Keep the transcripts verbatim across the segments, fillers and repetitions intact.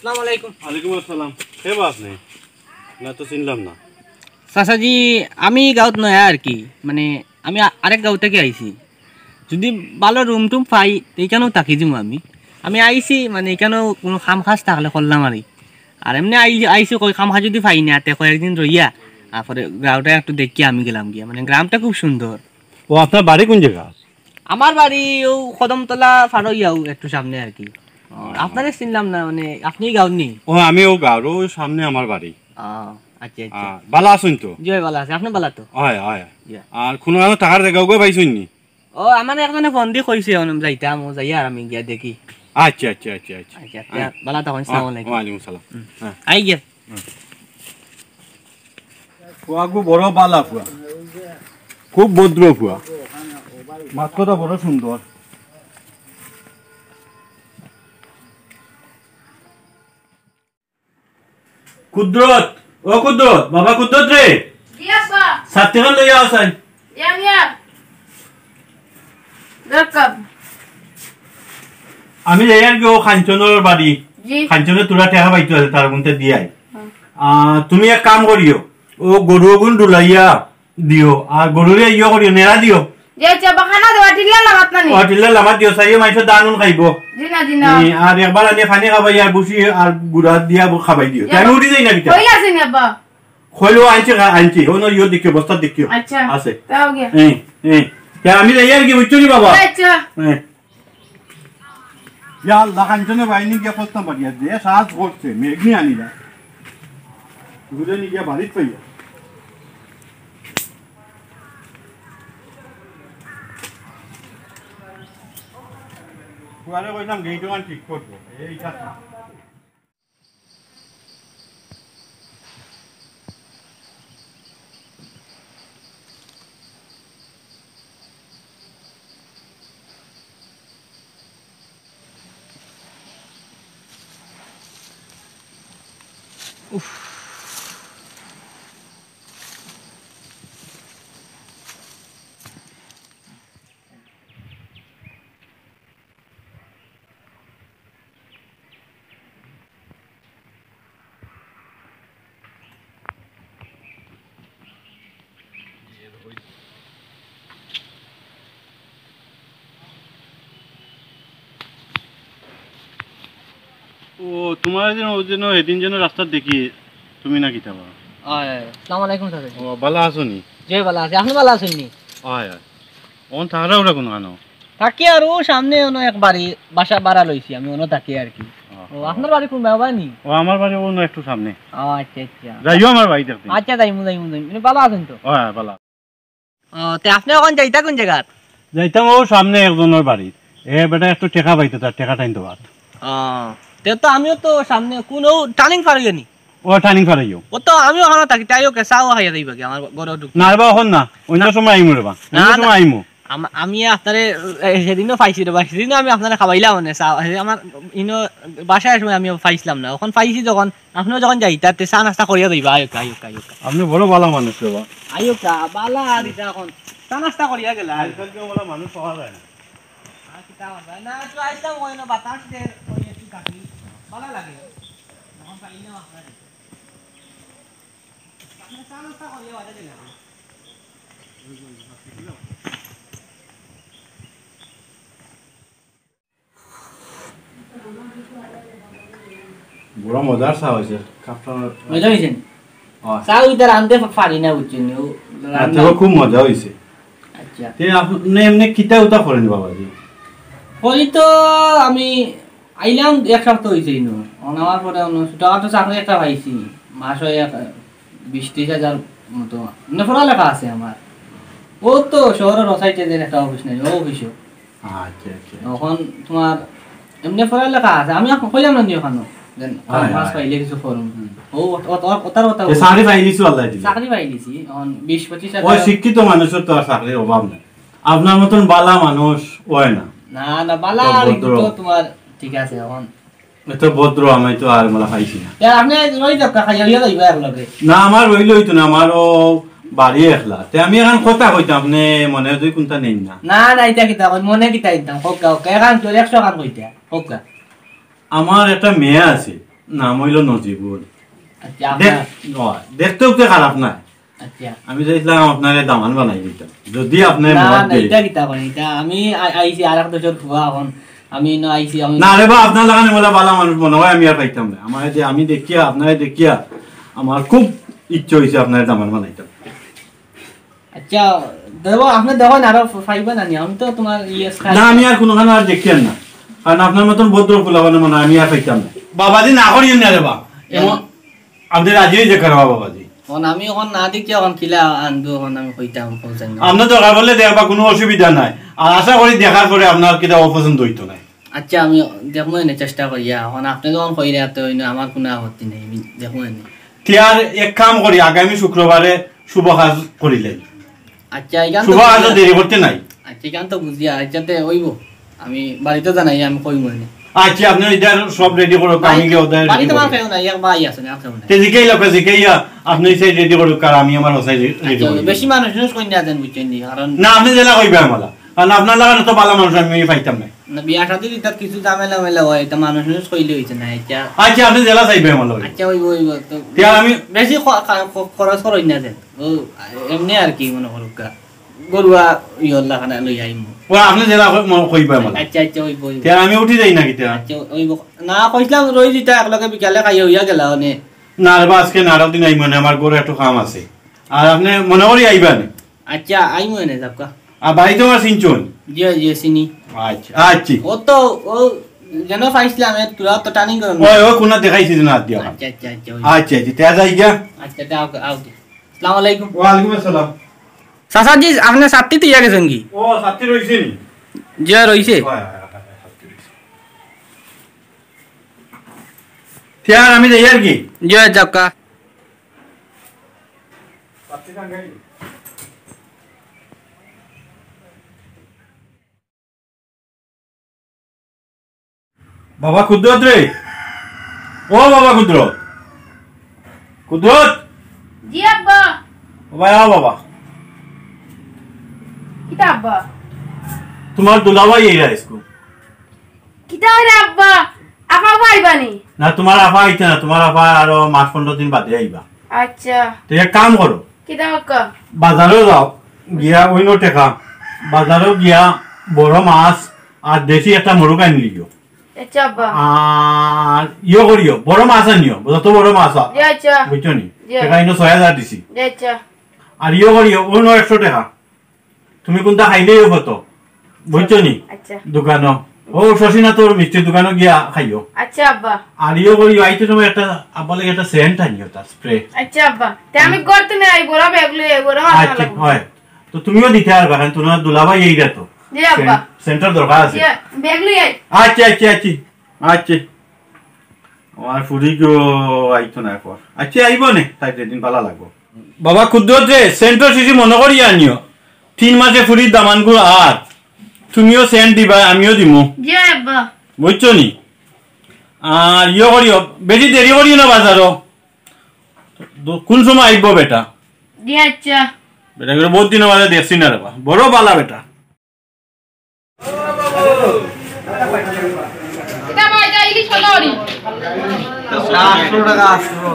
আসসালামু আলাইকুম। ওয়ালাইকুম আসসালাম। কে বা আপনি? না তো চিনলাম না। চাচাজি, আমি গাঁওত নয়া আর কি, মানে আমি আ-, আরেক গাঁও থাকি আইছি। যদি ভালা রুম টুম পাই, তে ইকানো থাকি যিমু আমি। আমি আইছি, মানে ইকানো কুনু কাম কাজ থাকলে করলাম আর কি। আর এমনে আই-, আইছি কই কাম কাজ যদি পাই না, তে কয়েকদিন রইয়া, তারপরে গাঁওটা একটু দেখিয়া আমি গেলাম গিয়া। মানে গ্রামটা খুব সুন্দর। ও, আপনার বাড়ি কোন জাগা? আমার বাড়ি অউ কদমতলা পার অইয়াউ একটু সামনে আর কি। ও, আপনারে চিনলাম না, মানে আপনি গাঁওর নি? ও, আমি অউ গাঁওর, অউ সামনে আমার বাড়ি। ও, আচ্ছা, আচ্ছা। আহ, ভালা আছইন তো? জি ভাই, ভালা আছি। আপনি ভালা তো? অয়, অয়। জি। আর কুনু আনো থাকার জাগা উগা পাইছইন নি? ও, আমারে একজনে ফোন দি কইছে, অনো যাইতাম, ও যাইয়া আর আমি গিয়া দেখি। আচ্ছা, আচ্ছা, আচ্ছা, আচ্ছা। আচ্ছা, আচ্ছা, হ্যাঁ। ভালা থাকইন, আসসালামু আলাইকুম। ওয়ালাইকুম আসসালাম। হুম। হ্যাঁ। আই গিয়া। ফুয়াগু বড় ভালা ফুয়া, খুব ভদ্র ফুয়া, মাত কথা বড় সুন্দর। কুদরত, ও কুদরত, বাবা কুদরত রে, জি আব্বা। ছাতিখান লইয়া আও চাই। ইয়া মিয়া। দেখ আব্বা। আমি যাই আর কি, ও কাঞ্চনর বাড়ি। জি। কাঞ্চনে থুড়া টেকা পাইতো আছে, তার মধ্যে দিয়াই। হুম। আহ, তুমি এক কাম করিও, ও গরু ওগুন ডুলাইয়া দিও, আর গরুরে ইয়ে করিও, নেড়া দিও। জি আচ্ছা, বাখানা দেওয়া টিল্লা লামাত নানি? ও টিল্লা লামাত দিও, চাইও মাইনষে ধান উন খাইবো। জি না, জি না। ই, আর একবার আনিয়া পানি খাবাই আর বসি আর গুড়া দিয়া ব-, খাবাই দিও। তে আমি উঠি যাই না কিতা? কইলা আছে নি আব্বা? কইলো আনছি, খা-, আনছি। অনো ইয়ে দেখিও, বস্তা দেখিও। আচ্ছা। আছে। তাও গিয়া। এই, এই। তে আমি যাই আর কি, বুঝছো নি বাবা? জি আচ্ছা। এই। ইয়া আল্লাহ, কাঞ্চনে বাহিনী গিয়া ফস্তা পারিয়া যে সাজ করছে, মেঘনি আনিলা। ঘুরে নি গিয়া বাড়িত পাইয়া। ফুয়ারে কইলাম, গেইট ওখান ঠিক করবো। এই কথা। ও, তুমারে যেন, ও যেন, এদিন যেন রাস্তাত দেখি, তুমি না কিতা বা? অয়, অয়। আসসালামু আলাইকুম, চাচা। ও, ভালা আছো নি? জি, ভালা আছি। আপনি ভালা আছেন নি? অয়, অয়। অন থাকরা ওরা কোন কানো? থাকি আর ও সামনে অনো এক বাড়ি, বাসা ভাড়া লইছি আমি, অনো থাকি আর কি। ও, ও, আপনার বাড়ি কোন বাবা নি? ও, আমার বাড়ি অনো একটু সামনে। ও, আচ্ছা, আচ্ছা। যাইও আমার বাড়ি দেখতে। আচ্ছা, যাইমু, যাইমু, যাইমু। মানে ভালা আছেন তো? অয়, অয়, ভালা। ও, তে আপনি অখন যাইতা কোন জাগাত? যাইতাম ও সামনে একজনর বাড়ি। এ বেটা একটু টেকা পাইতো, তার টেকা টাইন দেওয়াত। ও, তে তো আমিও তো সামনে কোন ও টার্নিং পার অইয়া নি? ও টার্নিং পার অইও। ও তো আমিও অখানো থাকি, তাই ওকে চাও খাইয়া যাইবা কি আমার ঘরো ঢুক। না রে বা, অখন না, অন্য না। সময় আইমু রে বা, অন্য না, সময় না। আইমু। আম-, আমি আপনারে, এ, সেদিনও পাইছি রে বা, সেদিনও আমি আপনারে খাওয়াইলাম মানে চা, হে, আমার ইনো বাসায় সময় আমি পাইছিলাম না, অখন পাইছি যখন আপনিও যখন যাইতা, তে চা নাস্তা করিয়া যাইবা, আইউক্কা, আইউক্কা, আইউক্কা। আপনি বড় ভালা মানুষ রে বা। আইউক্কা, ভালা আর ইটা অখন চা নাস্তা করিয়া গেলা। আজকাল তো ভালা মানুষ পাওয়া যায় না। আর কিতা করবা? না, একটু আইতাম, ওই না বাতাস দে, ওই একটু থাকি। ভালা লাগে। অখন পাই না আপনারে। আপনি চা নাস্তা করিয়া বাদে গেলা। বড় মজার চা অইছে, কাপটা। মজা অইছে নি? অয়। চা ওইটা রান্ধতে পারি না, বুঝছেন নি? ও রান্না রান্ধতে খুব মজা অইছে। আচ্ছা। তে আপনি এমনি কিতা উতা করেন বাবাজি? করি তো আমি আইলাম এক সপ্তাহ অইছে ইনো। অন আমার পরে অন্য ছোটখাটো চাকরি একটা পাইছি। মাস হয় এক বিশ ত্রিশ হাজার মতো। মানে পড়ালেখা আছে আমার। ও তো শহরের ও সাইডে যে একটা অফিস নাই, ও অফিসও। আচ্ছা, আচ্ছা। অখন তোমার এমনি পড়ালেখা আছে, আমি এখন কইলাম না নি অখানো, যেন হয়, কাম কাজ হয়। পাইলে কিছু করুম। হুম। ও, ও, ও, ওটার কথা এ, বলছি। চাকরি পাইলিছো আল্লাহ দিলে। চাকরি পাইলিছি, এখন বিশ পঁচিশ হাজার। ওই শিক্ষিত মানুষের তো আর চাকরির অভাব নাই। আপনার মতন বালা মানুষ হয় না। না, না, বালা তো আর ভদ্র। তো তোমার ঠিক আছে এখন। এত ভদ্র আমি তো আর মালা পাইছি না। তে আপনি রই যাউক্কা, খাইয়া লইয়া যাইবা এক লগে। না, আমার রইলে অইতো না, আমারও বাড়ি একলা। তে আমি এখন কথা কইতাম, আপনি মনে দুই কোনটা নেই না। না, না, ইটা কিতা কই, মনে কিতা দিতাম, কউক্কা, কউক্কা, এখান তোর একশো খান কইতা, কউক্কা। আমার একটা মেয়ে আছে, নাম অইলো নজিবুল। আচ্ছা, আপনার দেখ-, অয়, দেখতে উঠতে খারাপ নায়। আচ্ছা। আমি চাইছিলাম আপনারে দামান বানাই দিতাম, যদি আপনে না, মত না, দেন। ইটা কিতা কইন? ইটা আমি আই-, আইছি আরেক দেশর ফুয়া, অখন আমি ইনো আইছি, আমি না রে বা, আপনার লাখান অলা ভালা মানুষ মনে অয় আমি আর পাইতাম না। আমার যে আমি দেখিয়া, আপনারে দেখিয়া আমার খুব ইচ্ছা অইছে আপনারে দামান বানাইতাম। আচ্ছা, দেখো, আপনে দেখইন আরো পাইবা না নি? আমি তো তুমার ইয়ে না, আমি আর কুনুখানো আর দেখিয়ার না, কারণ আপনার মতন ভদ্র ফুলাফান মানে আমি আর পাইতাম না। বাবাজি না করিয়েন না রে বা, এমন আপনে রাজি অইযে কারবা বাবাজি। অখন আমি অখন না দেখি অখন কিলা আনবো, অখন আমি কইতাম, কইতাম না। আপনার দরকার পড়লে দেখবা, কুনু অসুবিধা নাই। আর আশা করি দেখার পরে আপনার কিতা অপছন্দ অইতো নায়। আচ্ছা, আমি দেখমু এনে চেষ্টা করিয়া। অখন আপনে যখন কইরা তো অইন্য আমার কুনু আপত্তি নাই, আমি দেখমু এনে। তে আর এক কাম করি, আগামী শুক্রবারে শুভ কাজ করিলাই। আচ্ছা, ইখান তো শুভ কাজও বুঝিয়া। দেরি করতে নাই। আচ্ছা, ইখান তো বুঝিয়া, আচ্ছা, তে অইবো। আমি বাড়িত জানাই, আমি কইমু এনে। আচ্ছা, আপনে ইটা সব ready করো, আমি বাড়িত, গিয়া ওদের বাড়িত ready আমার করো। কেউ নাই, এক ভাই আছে, আর কেউ নাই। তে জিকাইলা, জিকাইয়া, আপনে এই side ready করো, আর আমি আমার ও side ready আচ্ছা, করি। বেশি মানুষ নুষ কই না দেন, বুঝছইন নি? কারণ না, আপনে যেলা কইবা আমলা। কারণ আপনার লাখান তো ভালা মানুষ আমি পাইতাম না। না, বিয়া শাদির ইতাত কিছু ঝামেলা মেলা অয়, ইতা মানুষ নুষ কইলে অইছে না, ইটা। আচ্ছা, আপনে যেলা চাইবা আমলা। আচ্ছা, অইবো, অইবো। তো তে আমি বেশি খ-, খা-, খ-, খরচ করইন না দেন। ও, এমনে আর কি মনে করুক্কা। গরুয়া ইয়ল্লা খানা লই আইমু। ও, আপনে যেলা কই-, মনে কইবা আমলা। আচ্ছা, আচ্ছা, অইবো, অইবো। তে আমি উঠি যাই না কিতা? আচ্ছা, অইবো। না, কইছিলাম রই দিতা, একলগে বিকালে খাইয়া অইয়া গেলা অনে। না রে বা, আজকে না, আরক দিন আইমু নে, আমার ঘরো একটু কাম আছে। আর আপনে মনে করি আইবা নে। আচ্ছা, আইমু এনে, যাউক্কা। আর বাড়ি তো আমার চিনছইন? জি, জি, চিনি। আচ্ছা, আচ্ছা। ও তো, ও যেন পাইছিলাম, এ, তোরা তো টার্নিং করো না। ওই, ওই, কোনা দেখাইছি না, দিয়া। আচ্ছা, আচ্ছা, আচ্ছা, ওই। আচ্ছা, আচ্ছা, তে যাই গিয়া। আচ্ছা, তে আও, আও। আসসালামু আলাইকুম। ওয়ালাইকুম আসসালাম। চাচাজি, আপনে ছাত্রী তো ইয়া গেছেন কি? ও, ছাত্রী রইছে নি? জি, রইছে। হয়, হয়, হয়, হয়, ছাত্রী রইছে। তে আর আমি যাই আর কি? জি, যাউক্কা। বাবা কুদরত রে, ও বাবা কুদরত, কুদরত। জি আব্বা। ও ভাই, আও বাবা। কিতা আব্বা? তুমার দুলাভাই আইরা আইজকু। কিতা অইরে আব্বা? আফা আইবা নি? না, তুমার আফা আইতা না, তুমার আফা আরো মাস পনরো দিন বাদে আইবা। আচ্ছা। তে এক কাম করো। কিতা আব্বা? বাজারো যাও, গিয়া অইন্য টেকা, বাজারো গিয়া বড় মাছ আর দেশি একটা মুরগ আনিলিও। আচ্ছা আব্বা। আর ইয়ো করিও, বড় মাছ আনিও, যত বড় মাছ আ-, জি আচ্ছা। বুঝছো নি? জি। টেকা ইনো ছয় হাজার দিছি। জি আচ্ছা। আর ইয়ো করিও, অইন্য একশো টেকা। তুমি কুনটা খাইলেও কত, বুঝছো নি? আচ্ছা। দোকানো, ও শশীনাথর মিষ্টির দোকানো গিয়া খাইও। আচ্ছা আব্বা। আর ইয়ো করিও, আইতে সময় একটা আব্বা লাগি একটা সেন্ট আনিও, তার স্প্রে। আচ্ছা আব্বা, তে আমি ঘর থনে আই, বড় ব্যাগ লই আই, বড় মাছ আচ্ছা, লাগবো। হয়। তো তুমিও দিতে পারবা, কারণ তুমার দুলাভাই আইরা তো। জি আব্বা। সেন্ট, সেন্টর দরকার আছে। জি, ব্যাগ লই আই। আচ্ছা, আচ্ছা, আচ্ছা। আচ্ছা। আমার ফুরি গো আইতো না এখন। আচ্ছা, আইবো নে, তাই যেদিন ভালা লাগবো। বাবা কুদরত রে, সেন্টর শিশি মনো করি আনিও। তিন মাসে ফুরির দামানগুর আর। তুমিও সেন্ট দিবা, আমিও দিমু। জি আব্বা। বুঝছো নি? আর ইয়ো করিও, বেশি দেরি করিও না বাজারো। দু-, কুন সময় আইবো বেটা? জি আচ্ছা। বেটা, বহুত দিন বাদে দেখছি না রে বা। বড় ভালা বেটা। ইটা ভাই, ইটা ইলিশ কত করি? আটশো টেকা, আটশো।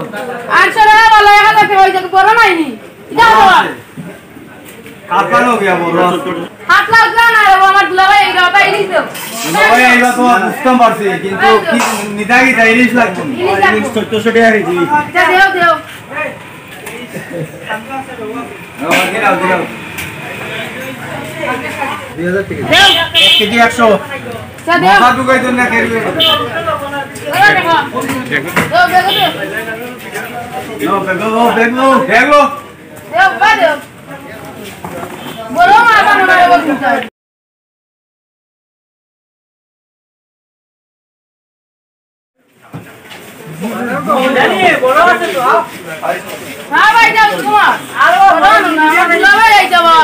আটশো টেকা ভালা, এক হাজার টেকা অইছে, বড় নাইনি? ইটা ভালা। কাতলা নো গিয়া বড়। কাতলা উতলা না রে, আমার দুলাভাই আইবা, ইলিশ দেও। দুলাভাই আইবা তো বুঝতাম পারছি, কিন্তু কি নিতা কিতা ইলিশ লাগবো? ইলিশ লাগবো। চোদ্দশো টেকা কেজি। আচ্ছা, দেও, দেও। ও, দিলাও, দিলাও। দুই হাজার টেকা। দেও। এক কেজি একশো। আচ্ছা, দেও। মাথা ঢুকাই দেন না, কেড়ে দেন। দেও, দেও, দেও। নাও, ব্যাগ নাও, ব্যাগ নাও, ব্যাগ নাও। দেও, বা দেও। বড় মাছ আনো না, এবার চিন্তা। হ্যাঁ ভাই, যাও তোমার। আর বড় আনো না, আমার দুলাভাই এই যাবো।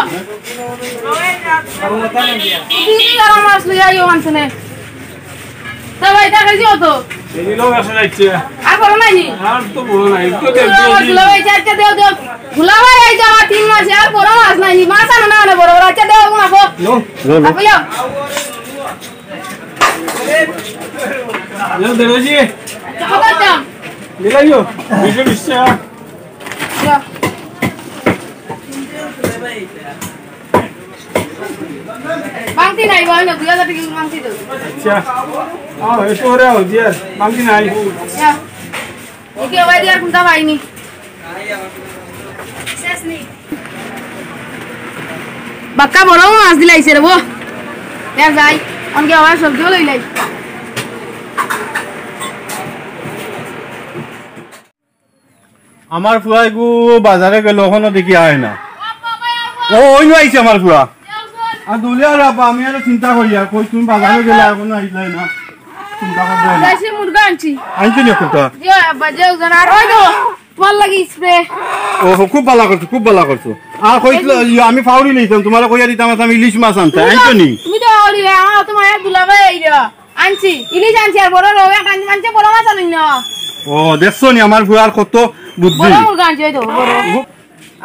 তুমি কি আর আমার মাছ লইয়া আইও আনছো না? তা ভাই, তা খাইছি অত? এই নিলেও আসা যাচ্ছে। আর বড় নাইনি? আর তো বড় নাই, একটু দুলাভাই, দেখো। দুলাভাই, চারটা দেও, দেও। দুলাভাই, এই যাওয়া তিন মাসে আর বড় মাছ নাইনি। মাছ আনো না, আনো বড় বড়। আচ্ছা, দেও, এখন আপো। লো। আপো, যাও। লো, দেড় কেজি। কত দাম? মিলাইও, দুইশো বিশ টাকা। যা। বাংতি নাই, বয় না, দুই হাজার টাকা বাংতি দেবো। আচ্ছা। আও, একটু করে আও, দিয়া, বাংতি নাই। যা। ওকে, ওই দিয়ে আর কোনটা পাইনি। শেষ নেই। বাক্কা বড় মাছ দিলাইছে রে, বো। এ যাই, অনকে আবার সবজিও লইলাই। আমার ফুয়াই গু বাজারে গেল, অখনো দেখি আয় না। ও, ওই নু আইছে আমার ফুয়া। আর দুলিয়ার আব্বা, আমি আরো চিন্তা করি, আর কই তুমি বাজারে গেলা, অখনো আইলায় না। চিন্তা করবে না। দেশি মুরগা আনছি। আনছি নি কোনটা? জি আব্বা, যে ওজন আর ওই তো তোমার লাগি স্প্রে। ও, খুব ভালা করছো, খুব ভালা করছো। আর কইছিল, ইয়ে, আমি ফাউরি লইতাম, তোমারে কইয়া দিতাম, আমি ইলিশ মাছ আনতে, আনছো নি? তুমি তো ফাউরি, আমার তো মায়া দুলাভাই আইরা। আনছি, ইলিশ আনছি, আর বড় রৌ একটা আনছি, আনছি, বড় মাছ আনইন না। ও, দেখছো নি আমার ফুয়ার কত বুদ্ধি। বড় মুরগা আনছি, ওই তো, বড়।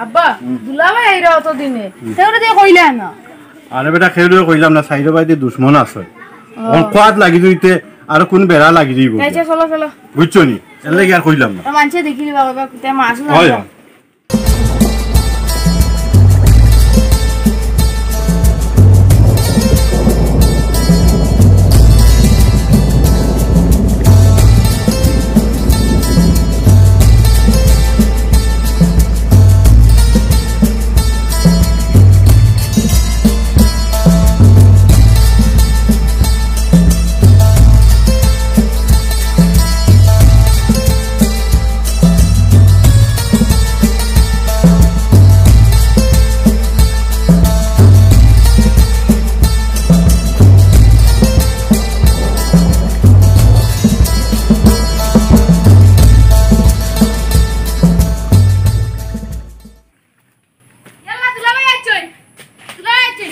আব্বা, দুলাভাই আইরা অত দিনে, কেউরে দিয়া কইলা না। আরে বেটা, কেউরে কইলাম না, সাইডো বাইতে দুশমন আছে। ও। অখন খোয়াত লাগি দিতে, আর কোন বেড়া লাগি দিব। আচ্ছা, চলো, চলো। বুঝছো নি? এর লাগি আর কইলাম না। তো মানছে দেখিলি বাবা, কোথায় মাছ হয়, হয়। ইয়াল্লা, দুলাভাই আইছইন। দুলাভাই আইছইন।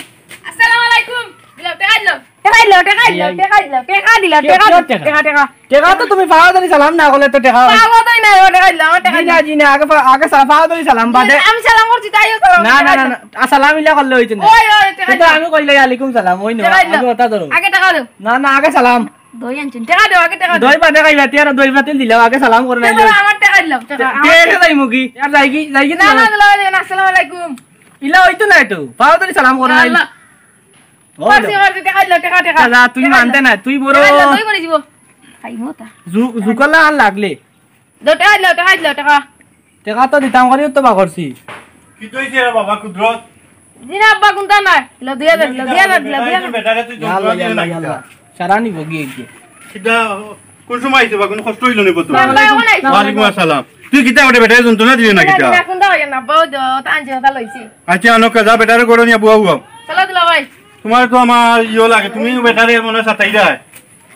আসসালামু আলাইকুম। দিলাও, টেকা দিলাও। টেকা দিলাও, টেকা দিলাও, টেকা দিলাও, টেকা দিলাও, টেকা দিলাও, টেকা, টেকা। টেকা তো তুমি পাও ধরি সালাম না করলে তো টেকা হয়। পাও ধরি না, ও টেকা দিলাও, আমার টেকা জি না, দিলাও। জি না, আগে পা-, আগে সা-, পাও ধরি সালাম, বাদে। আমি সালাম করছি, তাইও করো, না, না, টেকা না, দিলাও। না, আর সালাম ইলা করলে হইতো না। ওই, ওই, টেকা তো দিলাও। আমি কইলে আলাইকুম সালাম, ওই না, টেকা আগে দিলাও। ওটা ধরো। আগে টেকা দাও। না, না, আগে সালাম। দই আনছেন, টেকা দেও, আগে টেকা দেও। দই বাদে খাইবা, তে আর দই বাতিল দিলাও, আগে সালাম করে নাই। দেখো, আমার টেকা দিলাম, টেকা। তে, তে এসে যাই মুখি, আর যাই কি, যাই কি না, না, না, না, না, আসসালামু আলাইকুম। ইলা হইতো না তো, পাও ধরি সালাম করে নাই। আল্লাহ। ও পারছি, দে। পারছি, টেকা দিলাম, টেকা, টেকা। দাদা, তুমি টেকা মানতে দিলাম। না, তুই বড় টেকা দিলাম, দই করে দিব। খাইমু তা। জু-, জুকালা আর লাগলে। দে, টেকা দিলাম, টেকা দিলাম, টেকা। টেকা তো দিতাম করিও তো বা করছি। কিতা অইছে রে বাবা কুদরত? জি না আব্বা, কুনতা নাই। লো, দুই হাজার, লো, দুই হাজার, লো, দুই হাজার। বেটারে তুই ইয়াল্লা, ইয়াল্লা, ইয়াল্লা। সারা নিব গিয়ে গিয়ে। কিতা, কোন সময় আইছে বা কোনো কষ্ট অইলো নি বা তোমার? না, না, না, না। ওয়ালাইকুম আসসালাম। তুই কিতা ওটা বেটারে যন্ত্রণা দিলে না কিতা? না, কুনতা অইলো না, আব্বা, ও তো আনছে, কথা লইছি। আচ্ছা, আনো কাজা বেটারে করো নিয়া বুয়া বুয়া। চলো দুলাভাই। তোমার তো আমার ইয়ো লাগে, তুমি বেটারে মনে সাতাই যায়।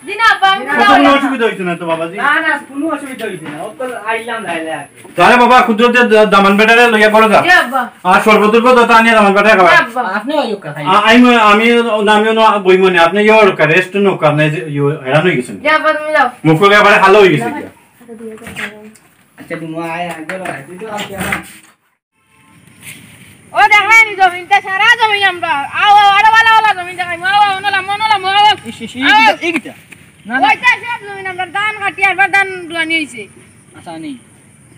জি না, আব্বা, আমি কত কোনো অসুবিধা অইছে না তো বাবাজি? না, না, কোনো অসুবিধা অইছে না। ও তো আইলাম লাইলে আর কি। তাহলে বাবা, কুদরতে দা-, দামান বেটারে লইয়া বড় যা। জি আব্বা। আর শরবত টরবত তো আনিয়া দামান বেটারে খাওয়া। জি আব্বা। আপনি ওই ওকা খাই। আ-, আমি, আমি, না, আমি না বই মনে, আপনি ইয়ো ওকা, rest নৌকা, আপনি যে ইয়ো হেরান অই গেছেন। জি আব্বা, তুমি যাও। মুখ করে আবার হালো অই গেছে গিয়া। আচ্ছা, তুমি আয়, আয়, ধরো, আয়, তুই তো আয়, আয়। ও দেখরায়নি জমিনটা, সারা জমিন আমরার। আও, আও, আরো ভালা ভালা জমিন দেখাইমু। আও, আও, অনো লামো, অনো লামো, আও। ইস, ইস, ই আও। কিতা, ই কিতা? না, না। ওইটা সব জমিন আমরার, ধান কাটি আরবার ধান রুয়ানি অইছে। আচ্ছা, নি।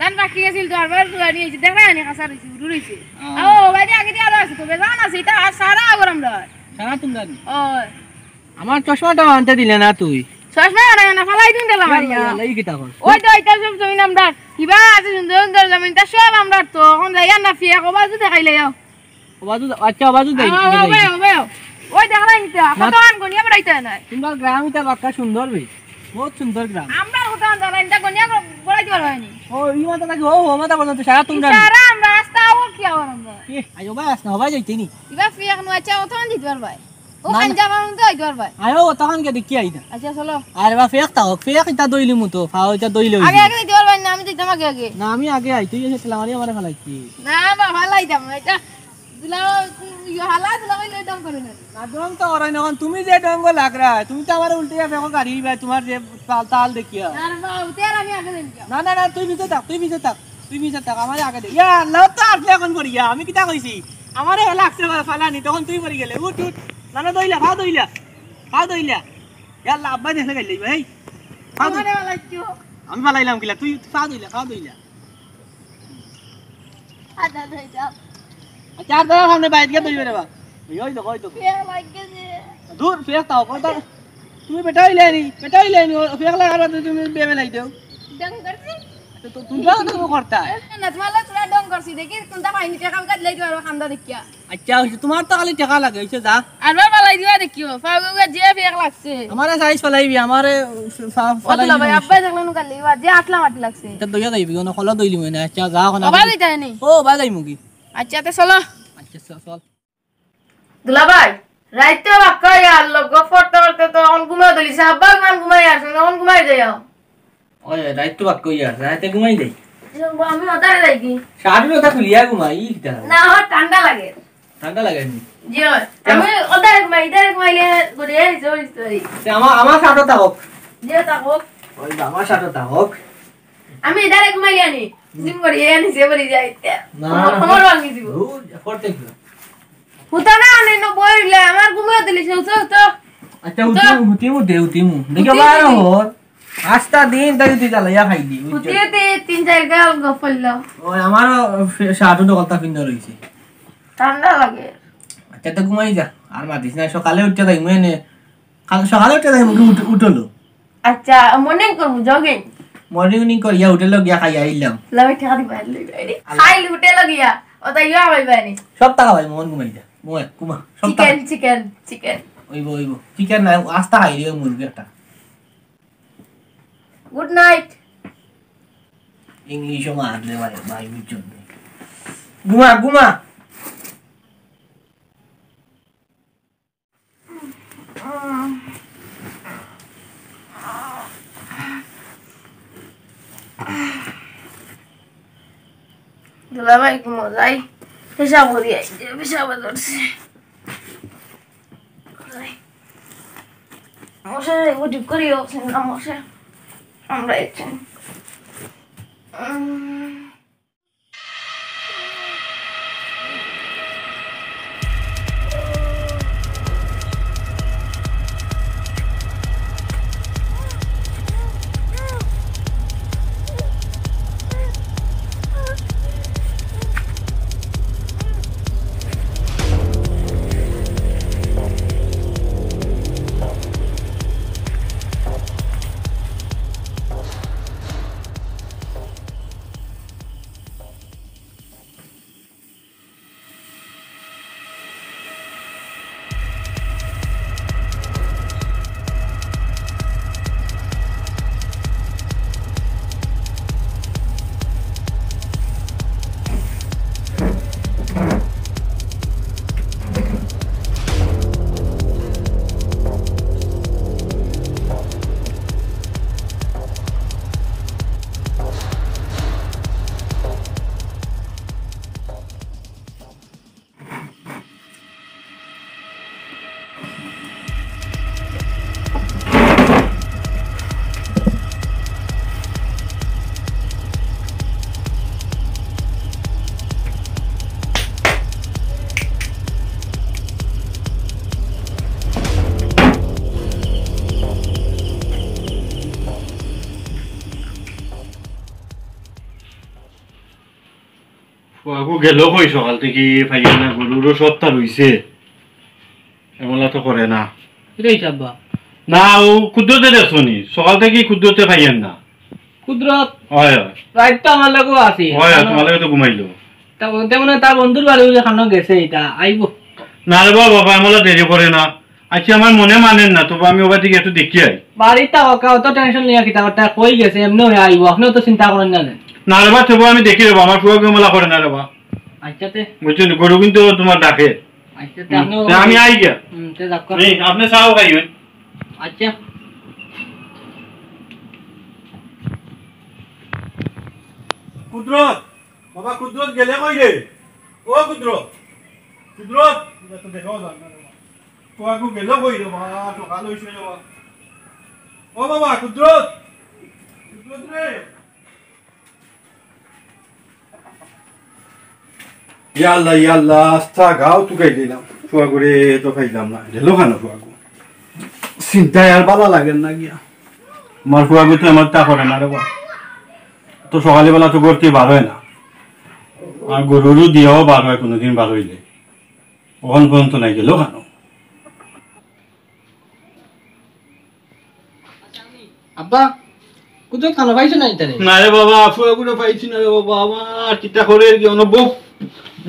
ধান পাকি আছিল তো, আরবার রুয়ানি অইছে। দেখরায়নি কাঁচা রইছে, উরু রইছে। আ। আও, বাইরে আগেদি আরো আছে তো, বেজান আছে, ইটা আর সারা আগর আমরার। সারা তুমরার নি? ও। আমার চশমাটা আনতে দিলে না তুই। চশমা আনাই না, ফালাই দিন দিলাম ইয়াল্লা, আইয়া। ইয়াল্লা, ই কিতা কর? ওই তো, ইটা সব জমিন আমরার। কিবা আছে সুন্দর সুন্দর জমিন, তা সব আমরার তো। অখন যাইয়ার না ফিয়া, কবাজু দেখাইলে যাও। কবাজু, আচ্ছা, কবাজু যাই, আ, যাই। ওবে, ওবে। ওই দেখলাই নিতা, না। কত আন গনিয়া বেড়াইতে নাই। তুমরার গ্রাম ইটা বাক্কা সুন্দর বে। বহুত সুন্দর গ্রাম। আমরার কত আন জানা, ইটা গনিয়া বেড়াইতে পারবায়নি। ও, ই মাথা নাকি, ও, ও মাথা পর্যন্ত সারা তুমরার। সারা আমরার রাস্তা, ও কি আবার আমরা। এ, আইও বা, আস না, হবাই যাইতে নি। ইবা ফিয়া কোনো আচ্ছা, কত আন দিতে পারবায়? ও না, না। খান যাবার মতো আইতে পারবায়। আয়ো, তখন কে দেখি আইতা। আচ্ছা, চলো। আরে বা, ফেক তা হোক, ফেক ইতা দইলি মতো, ফাও ইতা দইলে আগে, হইছে। আগে দিতে পারবায় না, আমি দিতাম আগে, আগে। না, আমি আগে আই, তুই এসে ঠেলা মারি আমারে ফালাই কি? না, বা, ফালাই দাম, এটা দুলা, ইয়ে, হালা দুলা কইলে দাম করে না। না, দম তো ওরাই নখন, তুমি যে ডঙ্গ লাগরা, তুমি তো আমার উল্টে যাবে, এখন গাড়ি ভাই, তোমার যে তাল, তাল দেখিয়া। না, না, বা, উঠে আর আমি আগে দিন যাও। না, না, না, তুই ভিতরে থাক, তুই ভিতরে থাক। তুই মিছা থাক, আমারে আগে দে। ইয়া আল্লাহ, তো আসলে এখন করি, ইয়া, আমি কিতা কইছি? আমারে হেলা আসছে ফালানি, তখন তুই পড়ি গেলে। উঠ, উঠ। না, না, দইলা, ফাও দইলা। ফাও দইলা। ইয়া আল্লাহ, আব্বা দেখলে গেলে, ভাই। ফাও দই-, আমারে ফালাইছো। আমি ফালাইলাম কিলা? তুই পা ধইলা, পা ধইলা। আদা ধইলাম। আচ্ছা, আর দাদা সামনে বাইরে গিয়া ধইবে রে বা। ওই, ওই দেখো, ওই দেখো। পেয়া লাগছে যে। দূর, ফেক তাও, কথা। তুমি বেটা অইলে নি, বেটা অইলে নি, ও ফেক লাগার বাদে তুমি বেবে লাই দেও। ডং করছি? তো, তো, তুমি তো, তুমি করতা। না, না, তোমার লগে তোরা ডং করছি, দেখি কোনটা পাইনি, টেকা কাটলে দিও আর খান্দা দেখিয়া। আচ্ছা, অইছে, তোমার তো খালি টেকা লাগে, অইছে, যা। আরবার ফালাই দিবা দেখিও, ফাগুগা যে ফেক লাগছে। আমারে সাইজ ফালাইবি, আমারে ফা-, ও ফালাই দুলা ভাই, দিবি। আব্বাই দেখলে নু কালি, ইবা যে আটলা মাটি লাগছে। এটা দইয়া যাইবি, কোনো কলা দইলি মনে হয়। আচ্ছা, যা, এখন বাবা আমি দিতে হয়নি। ও, বাবা যাইমু কি? আচ্ছা, তে চলো। আচ্ছা, চল, চল। দুলা ভাই, রাইত তো বাক্কা ইয়ার লগ পড়তে পড়তে তো অন ঘুমাই দিলিস, আব্বা ঘুমান ঘুমাই আসে, অন ঘুমাই যাও। ওই, রাইত তো বাক্কা ইয়ার, রাইতে ঘুমাই যাই। আমি ওদারে যাই কি? শার্ট ওটা খুলিয়া ঘুমাই, ই কিতা? না, আমার ঠান্ডা লাগে। ঠান্ডা লাগে নি? জি অয়। আমি ওদারে ঘুমাই, ইদারে ঘুমাইলে গড়িয়ে নিচে পড়ি যাই। তে আমার, আমার শার্টও তা হোক। জি, তা হোক। ওই, আমার শার্টও তা হোক। আমি ইদারে ঘুমাইলে আনি, জিম করি, এ নিচে পড়ি যাই। না, আমার, না, আমার ভাঙি দিব। দূর, পড়তে কি? হুতা না, আনে না বইলে, আমার ঘুমিয়ে দিলি, সে উঠো, উঠো। আচ্ছা, উঠো। উঠিমু, উঠিমু, দে, উঠিমু। দেখো, উঠিমু, বার উঠিমু। হর। আস্তা দিন তাই তুই জ্বালাইয়া খাইলি, বুঝছো? উঠিয়ে দে, তিন চার গাল গফল দাও। ওই, আমারও ফে-, শার্ট দখলটা পিন্দা রইছে। ঠান্ডা লাগে। আচ্ছা, তো ঘুমাই যা, আর মাতিস না, সকালে উঠতে তাই মুয়ে নে। কাল সকালে উঠতে তাই মুখে উঠ-, উঠলো। আচ্ছা, মর্নিং করবো, জগিং। মর্নিং উনিং করিয়া হোটেলো গিয়া খাইয়া আইলাম। লামে ঠেকা দিবা, লই বাইরে। আল্লাহ। খাইল হোটেলো গিয়া, ও তাই ইয়া ভাই বাইরে। সব টাকা ভাই, মোহন ঘুমাই যা। মোহন, ঘুমা, সব টাকা। Chicken, chicken, chicken. ওইব, ওইব। চিকেন না, আস্তা খাই দিও মুরগি একটা। Good night. ইংলিশও মারলে ভাই, ভাই বুঝছো না। ঘুমা, ঘুমা। দুলাভাই ঘুমো যাই, পেশাব করি আইছে, পেশাব ধরছে। মশা, ও ঠিক করি, ও সিঙ্গা মশা, আমরা একজন। উম। ফুয়াগু গেল কই সকাল থাকি? পাইয়ার না, গরুরও সবতা রইছে, এমলা তো করে না। কিরে হিসাব বা? না, ও কুদরতে দেখছো নি, সকাল থাকি কুদরতে পাইয়ার না। কুদরত? অয়, অয়। রাইত তো আমার লগেও আছে। অয়, অয়, তোমার লগে তো ঘুমাইলো। তা বলতে মনে হয় তার বন্ধুর বাড়ি ওই খানো গেছে, এটা আইবো। না রে বাবা, বাবা, এমলা দেরি করে না। আচ্ছা, আমার মনে মানের না, তবু আমি ওবার দিকে একটু দেখি আই। বাড়িত থাকো, অত টেনশন লইয়া কিতা করতা, কই গেছে, এমনে হইয়া আইবো, আপনিও তো চিন্তা করেন না। না রে বা, তবু আমি দেখি রে বা, আমার ফুয়াগু এমলা করে না রে বা। আচ্ছা তে। বুঝছো নি, গরু কিন্তু তোমার ডাকে। আচ্ছা তে, হুম, আপনিও তে আমি আই গিয়া। হুম, তে যাক। এই, আপনি চাও খাইবেন? আচ্ছা। কুদরত, বাবা কুদরত গেলে কই রে? ও কুদরত, কুদরত, এটা তো দেখাও যায় না রে বাবা। ফুয়াগু গেল কই রে বাবা? সকাল হইছে রে বাবা। ও বাবা, কুদরত! কুদরত রে! ইয়া আল্লাহ, ইয়া আল্লাহ, আস্তা গাও তুকাই দিলাম। ফুয়াগুরে তো খাইলাম না। গেল কেনে ফুয়াগু? চিন্তায় আর বালা লাগের না গিয়া। আমার ফুয়াগুতে আমার তা করে না রে বা। তো সকালবেলা তো ঘর থাকি বার অয় না। আর গরুরও দিয়াও বার অয়, কোনোদিন বার অইলে। অখন পর্যন্ত নাই, গেল কানো? আব্বা, কুদরত খানো পাইছো না ইতারে? না রে বাবা, ফুয়াগুরে পাইছি না রে বাবা, আমার কিতা করে আর কি, অনবো।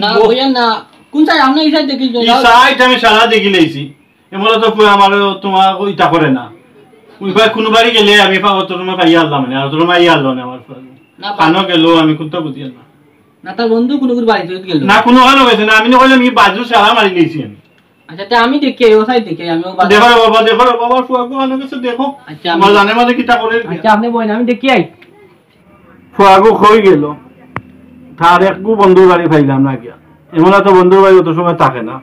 না, বউ। কইয়া না, কোন সাইড? আমরা এই সাইড দেখি, ই সাইড আমি সারা দেখি লাইছি। এমন তো পুরা আমার তোমার ওইটা করে না। ওই ভাই কোনো বাড়ি গেলে আমি পাবো তোর মা পাইয়া আনলাম না, আর তোর মা ইয়া আনলো না আমার। না, কানো গেল আমি কোনটা বুঝি না। না, তার বন্ধু কোনো কোনো বাড়িত গেল। না, কোনো কানো গেছে না, আমি না কইলাম এই বাজু সারা মারি নিয়েছি আমি। আচ্ছা, তে আমি দেখি, ও সাইড দেখি, আমি ও বাজু দেখো রে বাবা, দেখো রে বাবা, ফুয়াগু আনো গেছে, দেখো। আচ্ছা, আমি আমার জানে মাঝে কিতা করে। আচ্ছা, আপনি বইন, আমি দেখি আই। ফুয়াগু কই গেল? তার একগু বন্ধুর বাড়ি পাইলাম না গিয়া। এমন তো বন্ধুর বাড়ি অত সময় থাকে না।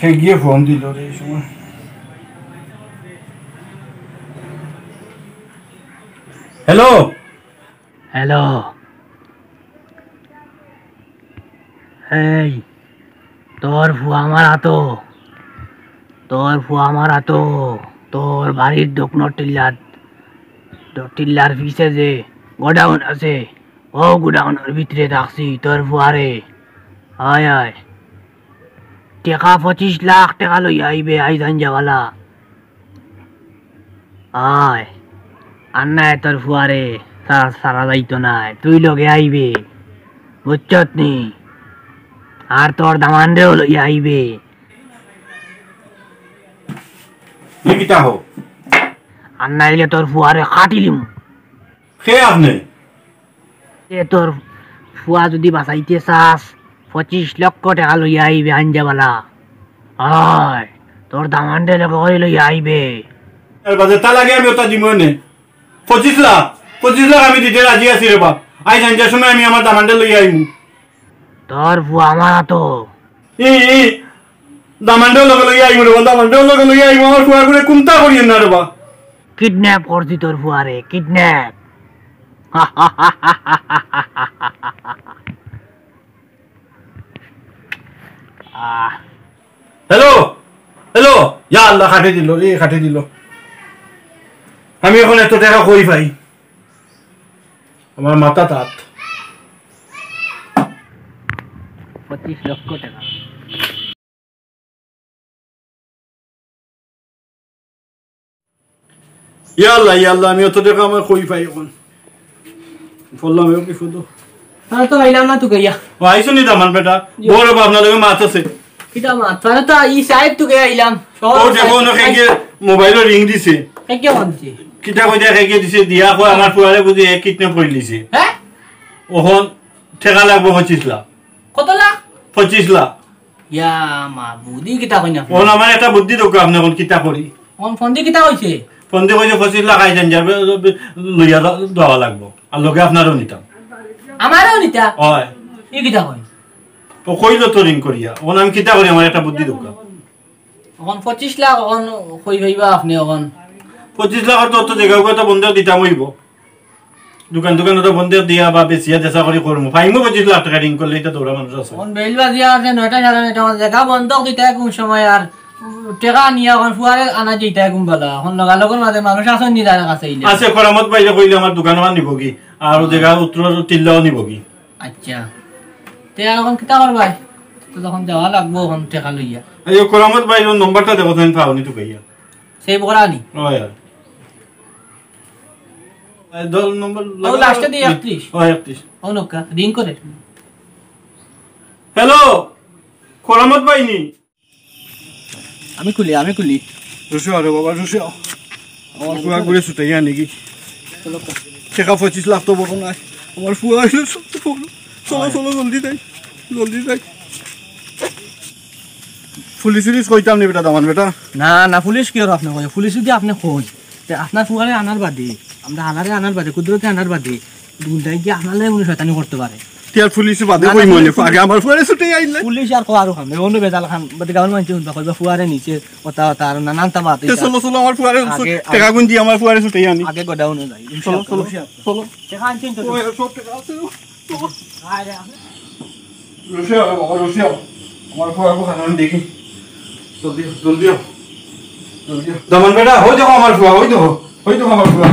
কে গিয়ে ফোন দিল রে এই সময়? হ্যালো। হ্যালো। এই, তোর ফুয়া আমার আতো। তোর ফুয়া আমার আতো। তোর বাড়ির দোকানর টিল্লাত, টিল্লার পিছে যে গোডাউন আছে, ও গোডাউনর ভিতরে রাখছি তোর ফুয়ারে। আয়, আয়। টেকা পঁচিশ লাখ টেকা লইয়া আইবে, আইজ আঞ্জাবালা। আয়, আর নায় তোর ফুয়ারে সারা, সারা যাইতো নায়, তুই লগে আইবে, বুঝছত নি? আর তোর দামানরেও লইয়া আইবে। ই কিতা হো? আর নাইলে তোর ফুয়ারে কাটিলিমু। কে আপনে? এ তোর ফুয়া যদি বাঁচাইতে চাস, পঁচিশ লক্ষ টেকা লইয়া আইবে আঞ্জাবালা। আয়, তোর দামানরে লগে করি লইয়া আইবে। এর বাদে তা লাগে আমি ওটা দিমু নে। পঁচিশ লাখ, পঁচিশ লাখ আমি দিতে রাজি আছি রে বাপ। আইজ আঞ্জার সময় আমি আমার দামানরে লইয়া আইমু। তোর ফুয়া আমার আতো। ই, ই, দামানরেও লগে লইয়া আইমু রে বা, দামানরেও লগে লইয়া আইমু, আমার ফুয়াগুরে কুন্তা করিয়েন না রে বা। কিডন্যাপ করছি তোর ফুয়ারে, কিডন্যাপ। আহ। হ্যালো, হ্যালো, ইয়া আল্লাহ, কাটি দিল, এ কাটি দিল। আমি এখন এত টেকা কই পাই? আমার মাথা তাত। পঁচিশ লক্ষ টেকা। ইয়া আল্লাহ, ইয়া আল্লাহ, আমি অত টেকা আমার কই পাই এখন? পড়লাম, এও কি ফুদু? তারা তো আইলাম না তো গইয়া। ও, আইছো নি দামান বেটা? জি। বড় বাপ না লগে মাছ আছে। কিতা মাছ? তারা তো ই সাহেব তো গইয়া আইলাম। ও দেখো, ওনো খেকে মোবাইলো রিং দিছে। খেকে ফোন দিছে? কিতা কই দিয়া খেকে দিছে, দিয়া কয় আমার ফুয়ারে বুঝি এ কিডন্যাপ করি লিছে। হ্যাঁ? ওখন টেকা লাগবো পঁচিশ লাখ। কত লাখ? পঁচিশ লাখ। ইয়া মাবুদ, ই কিতা কইন আপনে? ওখন আমার একটা বুদ্ধি দরকার, আপনে এখন কিতা করি? ওখন ফন্দি কিতা কইছে? ফন্দি কইছে পঁচিশ লাখ আইজ আঞ্জার লইয়া যা-, যাওয়া লাগবো। আর লগে আপনারেও নিতাম। আমারেও নিতা? হয়। ই কিতা কইন? ও কইলো তো রিং করিয়া। ওখন আমি কিতা করি, আমার একটা বুদ্ধি দরকার। ওখন পঁচিশ লাখ ওখন কই পাইবা আপনে ওখন? পঁচিশ লাখর তো অত জাগা উগা তো বন্ধক দিতাম অইবো। দোকান দোকানো তো বন্ধক দিয়া বা বেচিয়া দেশা করি করমু। পাইমু পঁচিশ লাখ টেকা রিং করলে, ইতা দৌড়া মানুষ আছে। ওখন বেইল বাজিয়া আছে নয়টা সাড়ে নয়টা বাজে। জাগা বন্ধক দিতা কোন সময় আর টেকা নিয়া ওখন ফুয়ারে আনা যাইতা কোন বালা। ওখন লগালগর মাঝে মানুষ আছইন নি যার কাছে ইলে। আছে, করামত ভাইরে কইলে আমার দোকান ওখান নিবগি। আর ও জাগা উত্তর টিল্লাও নিবগি। আচ্ছা। তে আর ওখন কিতা করবায়? তো তখন যাওয়া লাগবো ওখন টেকা লইয়া। এই ও করামত ভাইর নম্বরটা দেখো, তুমি পাও নি তো ভাইয়া। সেভ করা নি? ও ইয়ার। এই দল নম্বর ও লাগাও। লাস্টে দিয়ে একত্রিশ। ও একত্রিশ। ও নৌকা, রিং করে। হ্যালো, করামত ভাই নি? আমি খুলি, আমি খুলি। রুশো আরে বাবা, রুশো। আমার ফুয়া ঘুরে ছুটাইয়া আনি কি? চলো। টেকা পঁচিশ লাখ তো বড় নায়। আমার ফুয়া হইল সব তো বড়। চলো, চলো, জলদি যাই, জলদি যাই। পুলিশ উলিশ কইতাম নি বেটা, দামান বেটা। না, না, পুলিশ কি আর আপনে কই? পুলিশ যদি আপনে কই, তে আপনার ফুয়ারে আনার বাদে, আমরা আনারে আনার বাদে, কুদরতে আনার বাদে, গুন্ডাই গিয়া আপনার লগে মনে শয়তানি করতে পারে। তে আর পুলিশে বাদে না, না, কইমু নে, পুলিশ, আগে আমার ফুয়ারে ছুটাই আইন না। পুলিশ আর কো আরো খান, অন্য বেজাল খান, বাদে গাউর মানষে হুনবা, কইবা ফুয়ারে নিছে, ওতা ওতা আর নানান তা মাত তে ইতা। চলো, চলো, আমার ফুয়ারে আগে, টেকা আগে। গুন দি আমার ফুয়ারে ছুটাই আনি। আগে গোডাউনে যাই। চলো, চলো, চলো। টেকা আনছেন তো? ওই সব টেকা আছে। আরে, আরে। রশিয়া, বাবা, রশিয়া। আমার ফুয়ারে খান দেখি। জলদি, জলদি আও। জলদি আও। দামান বেটা, ওই দেখো আমার ফুয়া, ওই দেখো। ওই দেখো আমার ফুয়া।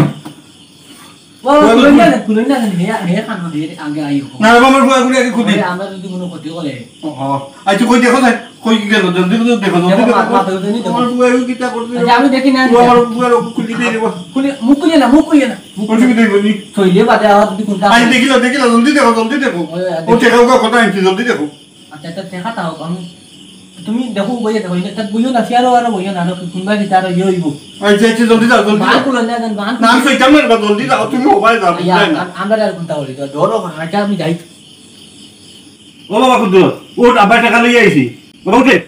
ও, ওই, খুলুন ওই। না, খুলুন না, হে, হে, খান, হে, আগে আইও। না, বাবা, আমার ফুয়া করে আগে খুলি। আরে, আমরা যদি কোনো ক্ষতি করে। ও, ও। আচ্ছা, কই দেখো, স্যার? কই কি গেল? জলদি করে দেখো, জলদি দেখো, দেখো। মা-, মাথা উঠে নি দেখো। আমার ফুয়া কিতা করছে? আচ্ছা, আমি দেখি না, আমি আচ্ছা, আমার দেখি। ফুয়া খুলি দিয়ে দেবো। খুলি, মুখ খুলিও না, মুখ খুলিও না। মুখ অসুবিধা হইব নি? থইলে বাদে আবার যদি কোনটা আচ্ছা, হয়। দেখিল, দেখিল, জলদি দেখো, জলদি দেখো। ওই, ওই, ও, দেখো। টেকা উকা কথা আনছি, জলদি দেখো। আচ্ছা, আচ্ছা, টেকা দাও, আমি, তুমি দেখো, বইয়ে দেখো, এটা বইও না, চেয়ারও আরো বইও না, আরো কোনবা কিতা আরো ইয়ে হইব। আচ্ছা, আচ্ছা, জলদি যাও, জলদি বান যাও। খুলো না, দেন, বান না, আমি খুলো। সইতাম না, এটা জলদি যাও, তুমি হবাই যাও, বুঝলে না? আ-, আমরা আর কোনটা বলি, তো ডরও করে না, আচ্ছা, আমি যাই। ও বাবা, কুদ্দুস, উঠ, আব্বা টেকা লইয়া আইছি। বাবা, উঠে।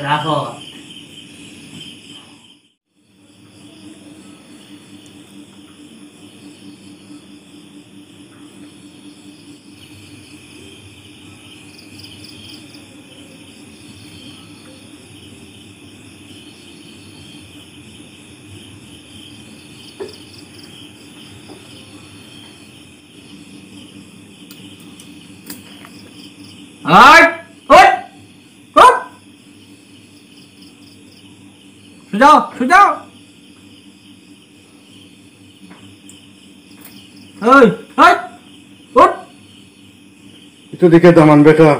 রাখো। আয়, ওঠ, ওঠ। সুজাও, সুজাও। এই, এই, উঠ। ইতো দেখি দামান বেটা।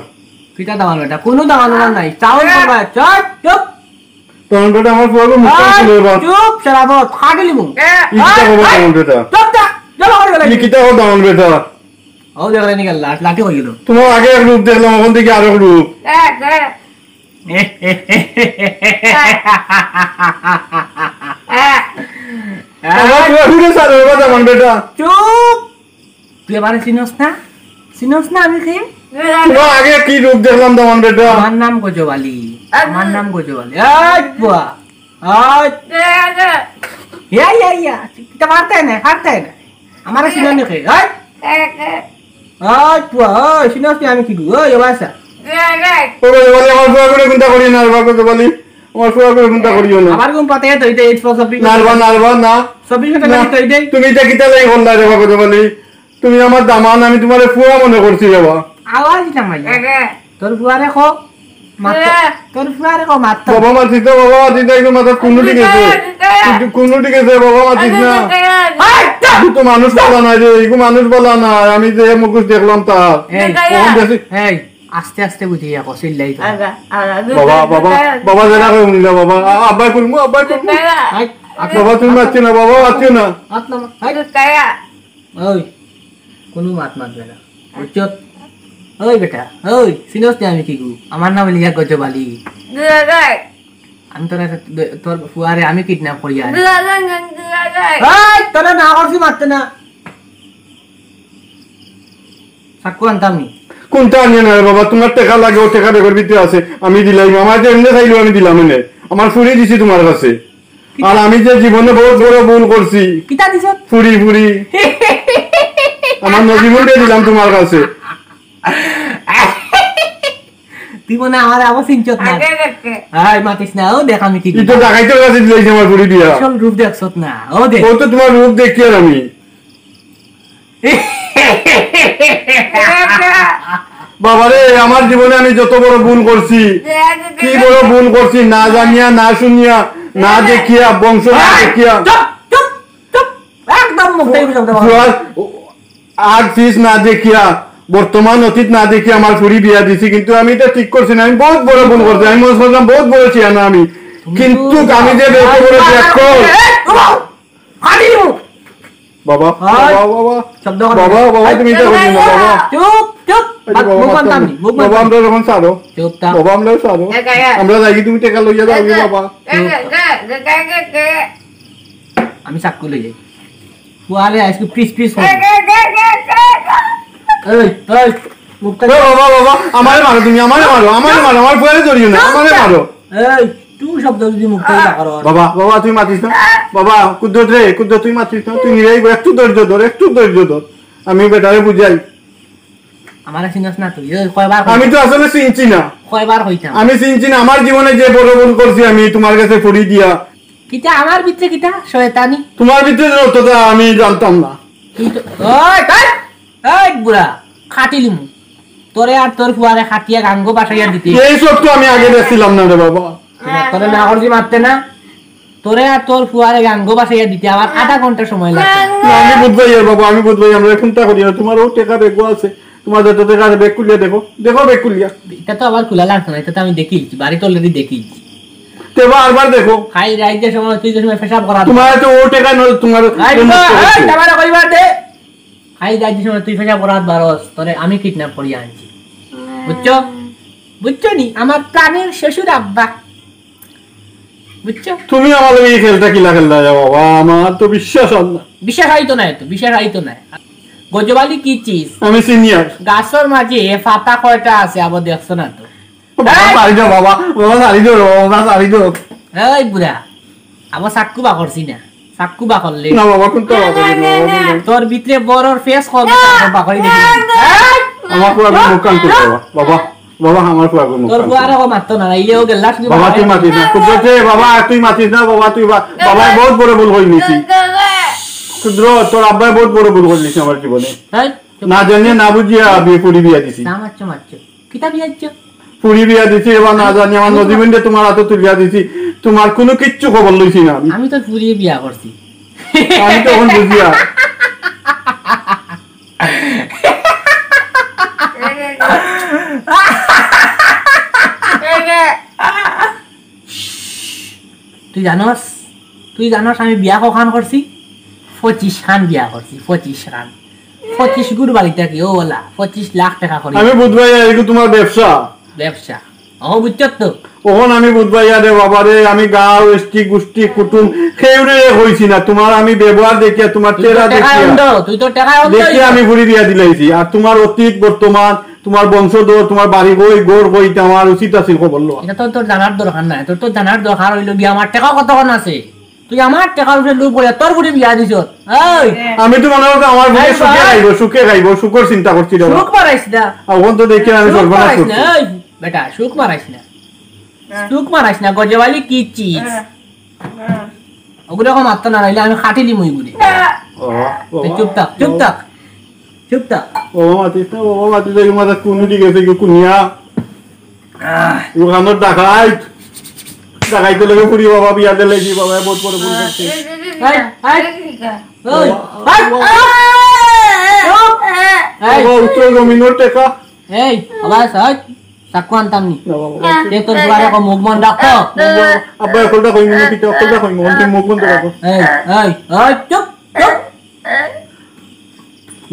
কিতা দামান বেটা? কুনু দামান উমান নাই। চাউল করবা, চুপ, চুপ। দামান বেটা আমার ফুয়াগো মুখ এই, খুলে এবার। চুপ, শালা বত, ফাটিলিমু। ই কিতা এই, খবর এই, দামান বেটা? চুপ থাক, চুপ করে গেলে। ই কিতা খবর দামান বেটা? ও দেখলে নি গেল, লাঠ, লাঠি হয়ে গেল। তোমার আগে এক রূপ দেখলাম, অখন দেখি আরেক রূপ। আমার ফুয়া ঘুরে সারে বাবা দামান বেটা। চুপ! তুই আমারে চিনস না? চিনস না আমি কে? তোমার আগে কি রূপ দেখলাম দামান বেটা? আমার নাম গজব আলী। আমার নাম গজব আলী। এই বুয়া। এই। ইয়া, ইয়া, ইয়া। কিতা পারতে না, পারতে না। আমারে চিনস না কে? এই। এই বুয়া, এই, চিনস না আমি কিগু? এই, ও বাসা। ও বাবা, বলে আমার ফুয়া করে কুন্তা করিও না, বাবা, তো বলি। আমার ফুয়া করে কুন্তা করিও না। আমার ঘুম পাতে তো এই, এই, এই, সব নারবা, নারবা, না। সব কিছু না। তো এই, এই। তুমি ইটা কিতা লাগি করলা রে বাবা, তো বলি? তুমি আমার দামান, আমি তোমারে ফুয়া মনে করছি রে বাবা। আওয়াজ দিতাম ভাই। তোর ফুয়ারে কো, মাত। এ। তোর ফুয়ারে কো, মাত। বাবা মাতিস না, বাবা মাতিস না, এগুলো মাথার কুন্ডু ঠিক আছে। কুন্ডু ঠিক আছে, বাবা মাতিস না। এই, যা। তুই তো মানুষ বালা নাই রে, এগুলো মানুষ বালা নাই। আমি যে মুখোশ দেখলাম তা। এই। এই, আস্তে আস্তে বুঝি যাবো, চিল্লাই তো। বাবা, বাবা, বাবা, যেটা করে উনি না, বাবা। আ-, আব্বাই খুলমু, আব্বাই খুলমু। এই, বাবা, তুমি মাতিও না, বাবা, মাতিও না। হাত নামা। এই। ওই, কুনু মাত মাতবে না। বুঝছত? ওই বেটা, ওই, চিনস নি আমি কিগু? আমার নাম লিয়া গজব আলী। দুলাভাই। আমি তোর, তোর ফুয়ারে আমি কিডন্যাপ করিয়া আনি। দুলাভাই, দুলাভাই। এই, তোরে না করছি মাততে না। চাকু আনতাম নি? কুন্তা আনিও না রে বাবা, তোমার টেকা লাগে, ও টেকা ব্যাগর ভিতরে আছে, আমি দিলাম। আমার যে এমনে চাইলেও আমি দিলাম এনে। আমার ফুরি দিছি তোমার কাছে। আর আমি যে জীবনে বহুত বড় ভুল করছি। কিতা দিছ? ফুরি, ফুরি। আমার নজিমুলরে দিলাম তোমার কাছে। তুই মনে হয় আমার আবার চিনছত না। আগে দেখতে। হাই, মাতিস না, ও দেখ আমি কি ই তো ডাকাইতর কাছে দিলাইছে আমার ফুরি দিয়া। আসল রূপ দেখছত না, ও দেখ। ও তো তোমার রূপ দেখি আর আমি। বাবারে, আমার জীবনে আমি যত বড় ভুল করছি, কি বড় ভুল করছি, না জানিয়া, না শুনিয়া, না দেখিয়া, বংশ না দেখিয়া। চুপ, চুপ, চুপ। একদম মুখ থেকে শব্দ বার। ফুয়ার আগ পিছ না দেখিয়া, বর্তমান অতীত না দেখিয়া আমার ফুরি বিয়া দিছি, কিন্তু আমি এটা ঠিক করছি না। আমি বহুত বড় ভুল করছি, আমি মনে করলাম বহুত বড় শিয়ানা আমি, কিন্তু আমি যে এত বড় বিয়া কর- ফাটিমু। বাবা, হাই। বাবা, বাবা। শব্দ করো না। বাবা, বাবা, তুমি এটা করো না, বাবা। চুপ, চুপ। এই যে বাবা, মুখ বানতাম নি, মুখ বাবা, বানতাম। আমরা যখন ছাড়ো। চুপ থাক। বাবা, আমরা ছাড়ো। এ, গায়া। আমরা যাই, তুমি টেকা লইয়া যাও, এ, বাবা। এ, এ, এ, এ, এ, এ। আমি চাক্কু লই যাই। ফুয়ারে আইজকু পিস পিস করি। এই, এই, মুখটা বাবা, বাবা, আমারে মারো তুমি, আমারে মারো, আমারে মারো, আমার ফুয়ারে ধরিও না, আমারে মারো। এই, টু শব্দ যদি মুখ থেকে না করো। বাবা, বাবা, তুই মাতিস না। বাবা, কুদ্দত রে, কুদ্দত, তুই মাতিস না, তুই নিরাই বল, একটু ধৈর্য ধর, একটু ধৈর্য ধর। আমি বেটারে বুঝাই। আমারে চিনস না তুই? ওই কয়বার কইতাম? আমি তো আসলে চিনছি না। কয়বার কইতাম? আমি চিনছি না। আমার জীবনে যে বড় ভুল করছি আমি তোমার কাছে পড়ি দিয়া। কিতা আমার ভিতরে কিতা শয়তানি? তোমার ভিতরে যে অতটা আমি জানতাম না। তুই তো, ওই, ওই, ওই বুড়া, খাটিলিমু। তোরে আর তোর ফুয়ারে খাটিয়া গাঙ্গো বাসাইয়া দিতে। এই সব তো আমি আগে দেখছিলাম না রে বাবা। তোরে না করছি মারতে না। তোরে আর তোর ফুয়ারে গাঙ্গো বাসাইয়া দিতে আমার আধা ঘন্টা সময় লাগছে। না, আমি বুঝবাই আর বাবা, আমি বুঝবাই, আমরা এখন তা করি না। তোমার ও টেকা বেগও আছে, তোমার যত টেকা আছে বেগ খুলিয়া দেখো, দেখো বেগ খুলিয়া। এটা তো আবার খোলা লাগতো না, এটা তো আমি দেখিয়েছি, বাড়িতে already দেখিয়েছি। তে বারবার দেখো। খাই রাইতে সময় তুই যে সময় পেশাব করা। তোমার তো ও টেকা নয়, তোমার রাইট, এই, তারপরে কইবার দে। খাই যাইতে সময় তুই পেশাব করাত বারস, তোরে আমি কিডন্যাপ করিয়া আনছি। বুঝছো? বুঝছো নি? আমার প্রাণের শ্বশুর আব্বা। বুঝছো? তুমি আমার লগে এই খেলটা কিলা খেললা রে বাবা? আমার তো বিশ্বাস হয় না। বিশ্বাস হইতো না, তো বিশ্বাস হইতো না। গজবালি কি চিজ? আমি সিনিয়র। গাছর মাঝে পাতা কয়টা আছে আবার দেখছো না তো? বাবা, ছাড়ি দেও বাবা, বাবা, ছাড়ি দেও রে বাবা, বাবা, ছাড়ি দেও। এই বুড়া, আবার চাক্কু বার করছি না, চাক্কু বার করলে। না বাবা, কোনটা বার করি না বাবা, কোনটা? তোর ভিতরে বড়র ফেস কবে বার করি দেখি। এই! আমার পুরা মুখ কান করতে বাবা, বাবা, বাবা, আমার পুরা মুখ তোর কান ফুয়ারে করতে। ও মারতো না, নাইলে ও গেল্লা শুধু বাবা, তুই মাতিস না, কুদরতে, বাবা, তুই মাতিস না, বাবা, তুই বা-, বাবা, বহুত বড় ভুল করে নিছি। কুদরত, তোর আব্বায় বহুত বড় ভুল করে নিছি আমার জীবনে। এই, চুপ। না জানিয়া, না বুঝিয়া আমি ফুরি বিয়া দিছি। না মারছো, মারছো। কিতা বিয়া দিছো? ফুরি বিয়া দিছি, এবার না জানি আমার নদীবন্ধে তোমার হাতে তুলিয়া দিছি, তোমার কোনো কিচ্ছু খবর লইছি না আমি। আমি তো ফুরি বিয়া করছি। আমি তো এখন বুঝিয়া। তুই জানোস, তুই জানোস আমি বিয়া কখান করছি? পঁচিশ খান বিয়া করছি, পঁচিশ খান। পঁচিশ গুর বাড়িতে কি ও ওলা, পঁচিশ লাখ টাকা করি। আমি বুঝবাই, এগুলো তোমার ব্যবসা। ব্যবসা। ও বুঝছত তো? ওখান আমি বুঝবাই, আরে বাবা রে, আমি গাঁও, এসটি, গোষ্ঠী, কুটুম, কেউরে কইছি না। তোমার আমি ব্যবহার দেখিয়া, তোমার তুই তো চেহারা টাকা দেখিয়া, অন্ধ, তুই তো টাকা অন্ধ দেখিয়া হইলি। আমি ফুরি বিয়া দিলাইছি। আর তোমার অতীত, বর্তমান, তোমার বংশধর, তোমার বাড়ি কই, ঘর কই, এটা আমার উচিত আছিল খবর লওয়া। এটা তো তোর জানার দরকার নাই। তোর তো জানার দরকার হইল গিয়া আমার টাকা কতক্ষণ আছে। তুই আমার টাকার উপরে লোভ করে তোর ফুরি বিয়া দিছস। এই! আমি তো মনে করছি আমার ফুরি এই সুখে ভাই। খাইব, সুখে খাইব, সুখর চিন্তা করছি রে বাবা। সুখ মারাইস না। আর ওখান তো দেখি আমি সুখ সর্বনাশ মারাইস করছি। না। এই বেটা, সুখ মারাইস না। হ্যাঁ। সুখ মারাইস না, গজবালি কি চিজ? হ্যাঁ। হ্যাঁ। ওগুলো এখন মারতো না, নাইলে আমি কাটিলি মুই গুলি। বাবা, বাবা, তুই চুপ থাক, চুপ বাবা। থাক। চুপ থাক। বাবা মাতিস না, বাবা মাতিস না, এই মাথা কোন উঠে গেছে, কি কুনিয়া? আহ। ওখানোর ডাকাইত। ডাকাইতে লগে ফুরি বাবা বিয়া দিলে কি বাবা বহুত বড় ভুল করছে। এই, এই, এই, এই, ওই, এই, ওই। এই, এই, এই। ওই, বাবা, ওই, বাবা। ওই। এই। বাবা, উচ্চ জমিনের টেকা। এই, বাবা, সহজ। চাকু আনতাম নি। না, বাবা, বাবা। এ তোর দুয়ারে কো মুখ বন্ধ রাখতো। আব্বা, অকলটা কইমু না, পিতা, অকলটা কইমু, অন্তে মুখ বন্ধ রাখো। এই, এই, এই, চুপ, চুপ।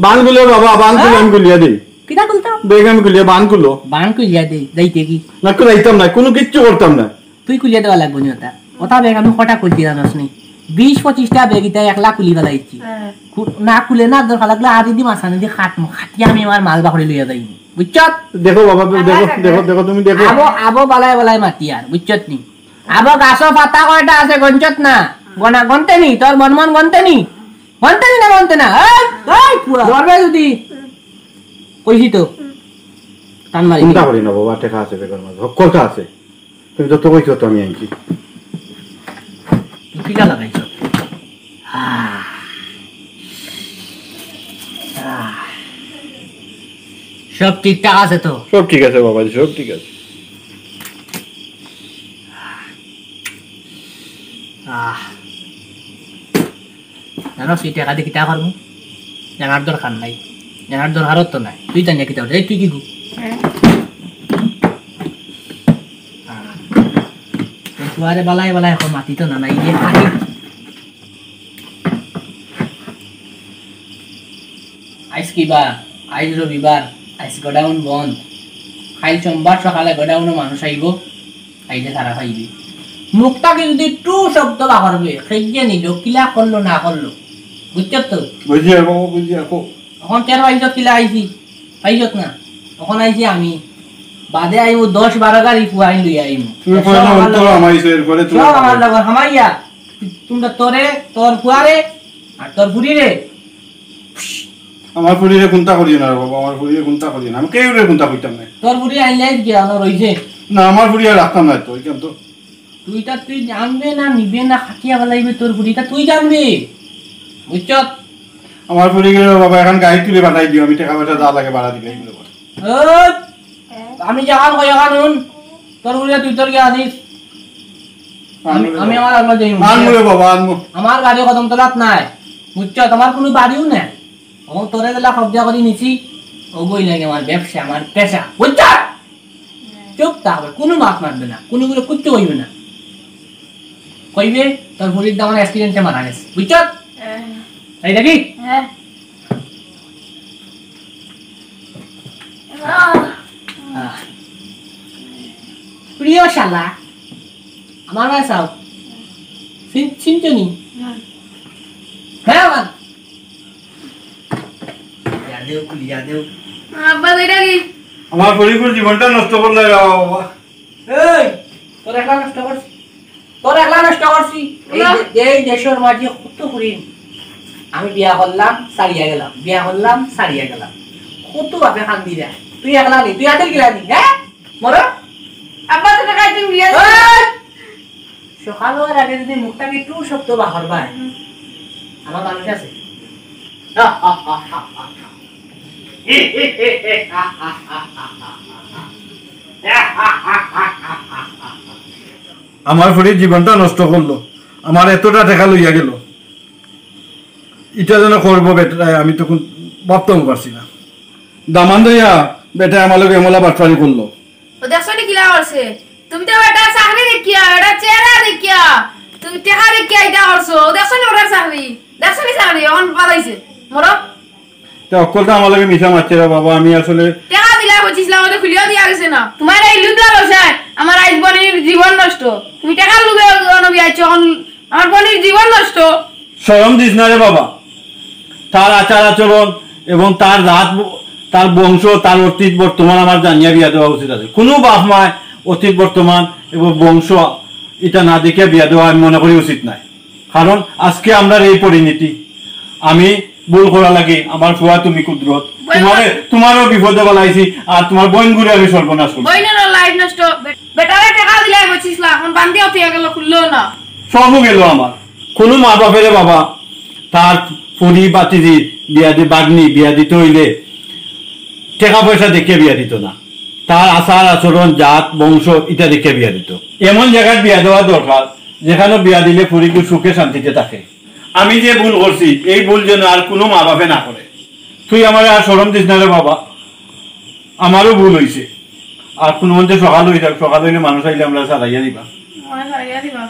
বান খুলো বাবা, বান খুলো, আমি খুলিয়া দেই। কিতা খুলতো? বেগ আমি খুলিয়া, বান খুলো। বান খুলিয়া দেই, যাইতে কি? না, তো যাইতাম না, কোনো কিচ্ছু করতাম না। তুই খুলিয়া দেওয়া লাগবো নি ওটা। ওটা বেগ আমি কটা খুলছি জানোস নি? বিশ পঁচিশটা বেগ ইটা একলা খুলি ফেলাইছি। হ্যাঁ। খু-, না খুলে না, দরকার লাগলে আর যদি মাঝখানে দিয়ে কাটমু, কাটিয়া আমি আমার মাল বাকরি লইয়া যাইমু। বুঝছত? দেখো বাবা, তুমি দেখো, দেখো, দেখো, তুমি দেখো। আবো, আবো বালায় বালায় মাতি আর, বুঝছত নি? আবো গাছো পাতা কয়টা আছে গঞ্জত না? গনা গনতে নি, তোর মন মন গনতে নি? গনতে নি না গনতে না? এই, এই, পুয়া। ধরবে যদি। কইছি তো। টান মারি চিন্তা দিবি। করি না বাবা, টেকা আছে বেগর মাঝে, হক্কলটা আছে। তুমি যত কইছো তত আমি আনছি। তুই কিলা লাগাইছ? আহ। আহ। সব ঠিকঠাক আছে তো? সব ঠিক আছে বাবাজি, সব ঠিক আছে। আহ। জানোস, এই টেকা দি কিতা করমু? জানার দরকার নাই, জানার দরকারও তো নাই। তুই জানিয়া কিতা করবি? এই, তুই কি গু? হ্যাঁ। আহ। তোর ফুয়ারে বালাই বালাই এখন মাতি তো না, নাই রে, আহি। আইজ কিবা? আইজ রবিবার, আইজ গোডাউন বন্ধ। কাইল সোমবার সকালে গোডাউনো মানুষ আইব। আইলে তারা পাইবে। মুখ থাকি যদি টু শব্দ বার করবে, খেয়ে নিল, কিলা করলো না করলো, বুঝছো তো? বুঝি আর বাবা, বুঝি আর কো। অখন টের পাইছত কিলা আইছি, পাইছত না? অখন আইছি আমি, বাদে আইমু দশ বারো গাড়ি পুয়াইন লইয়া আইমু। তুমি সব পয়লা আমার অন্তর লগে। হামাইছো, এরপরে তুমি সব আমার লগে হামাইয়া, তোমরা তোরে, তোর পুয়ারে, আর তোর ফুরিরে। আমার ফুরিরে কুন্তা করিও না রে বাবা, আমার ফুরিরে কুন্তা করিও না, আমি কেউরে কুন্তা কইতাম না। তোর ফুরি আইলে গিয়া আমার রইছে। না, আমার ফুরি আর রাখতাম না তো, ওইখান তো। তুই তা তুই জানবে না, নিবে না, খাটিয়া ফালাইবে তোর ফুরি, তা তুই জানবে, বুঝছত? আমার ফুরি গেলে বাবা, এখন গাড়ি তুলে পাঠাই দিও, আমি টাকা পয়সা যা লাগে ভাড়া দিবে, এইগুলো বল। ওই, আমি যখন কই এখন হুন, তোর ফুরিরে তুই তোর গিয়া আনিস। আমি, আনবো রে আমি বাবা। আমার আগলা যাই। আনবো রে বাবা, আনবো। আমার গাড়ি কদম তলাত নাই, বুঝছত? আমার কোনো বাড়িও নাই। ও তোরে গেলা কবজা করি নিছি, ও বই লাগে আমার ব্যবসা, আমার পেশা, বুঝছত? চুপ থাকবে, কোনো মাত মারবে না, কোনো করে কিচ্ছু কইবে না। কইবে, তোর ফুরির দামান অ্যাক্সিডেন্টে মারা গেছে, বুঝছত? হ্যাঁ। তাই নাকি? হ্যাঁ। আহ। প্রিয় শালা, আমার ভাই চাও। চিন-, চিনছো নি? হ্যাঁ। হ্যাঁ, আমার। ইয়া দেও, খুলিয়া দেও। আব্বা, এটা কি? আমার ফুরির জীবনটা নষ্ট করলে রে বাবা। এই, তোর একলা নষ্ট করছি? তোর একলা নষ্ট করছি? এই ওলা। দে-, এই দেশর মাঝে কত ফুরি। আমি বিয়া করলাম, ছাড়িয়া গেলাম, বিয়া করলাম, ছাড়িয়া গেলাম। কত বাপে কান্দি দেয়। তুই একলা নি, তুই আদিল গিলা নি, হ্যাঁ? মরো। আব্বা, তো টাকা তুমি বিয়া দিও। এই! সকাল হওয়ার আগে যদি মুখ থাকি টু শব্দ বার করবায়, আমার মানুষ আছে। আমার ফুরির জীবনটা নষ্ট করলো, আমার এতটা টাকা লইয়া গেল, ইটা যেন করবো বেটায়, আমি তখন ভাবতাম পারছি না। দামান দইয়া বেটায় আমার লগে এমলা বাটপারি করলো। ও দেখছো নি কিলা করছে? তুমি তো বেটার চাকরি দেখিয়া, বেটার চেহারা দেখিয়া, তুমি টেকা দেখিয়া ইটা করছো। ও দেখছো নি বেটার চাকরি? দেখছো নি চাকরি? অখন পালাইছে। মরো। তে অকলটা আমার লগে মিছা মারছে রে বাবা, আমি আসলে টেকা দিলা পঁচিশ লাখ, ওটা খুলিয়া দিয়া গেছে না। তোমার এই লুবলা বসায় আমার আইজ বনির জীবন নষ্ট। তুমি টেকার লোভে অনো বিয়া দিছো, অখন আমার বনির জীবন নষ্ট। শরম দিস না রে বাবা, তার আচার আচরণ এবং তার জাত, তার বংশ, তার অতীত বর্তমান আমার জানিয়া বিয়া দেওয়া উচিত আছে। কোনো বাপ মায় অতীত বর্তমান এবং বংশ ইটা না দেখিয়া বিয়া দেওয়া আমি মনে করি উচিত নাই। কারণ আজকে আমরার এই পরিণতি, আমি ভুল করা লাগি, আমার ফুয়া তুমি কুদরত, বইন তোমারে, তোমারও বিপদে বালাইছি, আর তোমার বইনগুরে আমি সর্বনাশ করছি। বইনর লাইফ নষ্ট, বে-, বেটারে টেকা দিলাই পঁচিশ লাখ, অখন বান্দিয়া উঠিয়া গেল, খুললো না। সবও গেল আমার। কোনো মা বাপেরে বাবা তার ফুরি বাতিজি বিয়া দি-, বাগনি বিয়া দিতে হইলে টেকা পয়সা দেখিয়া বিয়া দিত না, তার আচার আচরণ, জাত, বংশ, ইটা দেখিয়া বিয়া দিত। এমন জায়গায় বিয়া দেওয়া দরকার, যেখানে বিয়া দিলে ফুরিগু সুখে শান্তিতে থাকে। আমি যে ভুল করছি, এই ভুল যেন আর কোনো মা বাপে না করে। তুই আমারে আর শরম দিস না রে বাবা, আমারও ভুল হইছে। আর কোনো মতে সকাল হয়ে যাক, সকাল হইলে মানুষ আইলে আমরা সারাইয়া দিবা। আমার সারাইয়া দিবা।